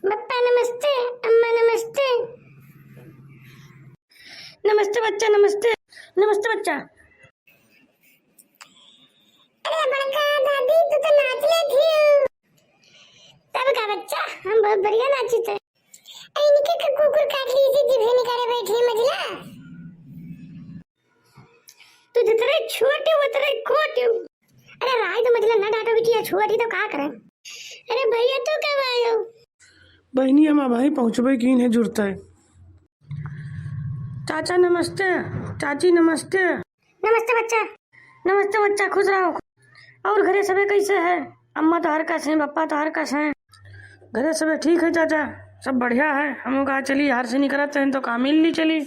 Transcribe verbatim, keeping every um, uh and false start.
बप्पा नमस्ते, अम्मा नमस्ते। नमस्ते बच्चा, नमस्ते। नमस्ते बच्चा। अरे बड़का दादी, तू तो नाच लेत हियो। तब का बच्चा, हम बहुत बढ़िया नाचित है। अरे इनके का कुकुर काट ली, इसी जिभे निकाले बैठी है मझिला। तू जितने छोटे उतने कोटे। अरे राय तो मझिला ना डांटो बिटिया, छोटी तो का करे। अरे भैया तू कब आयो? बहिनी, हम अबहीं पहुँचबे कीन है जुरते। चाचा नमस्ते, चाची नमस्ते। नमस्ते बच्चा। नमस्ते बच्चा, खुश रहो। और घरे सबे कैसे है? अम्मा तोहर कस हैं, पप्पा तोहर कस हैं? घरे सबे ठीक है चाचा, सब बढ़िया है। हम कहा चली यार से निकरत हैं तो का मिल ली चली।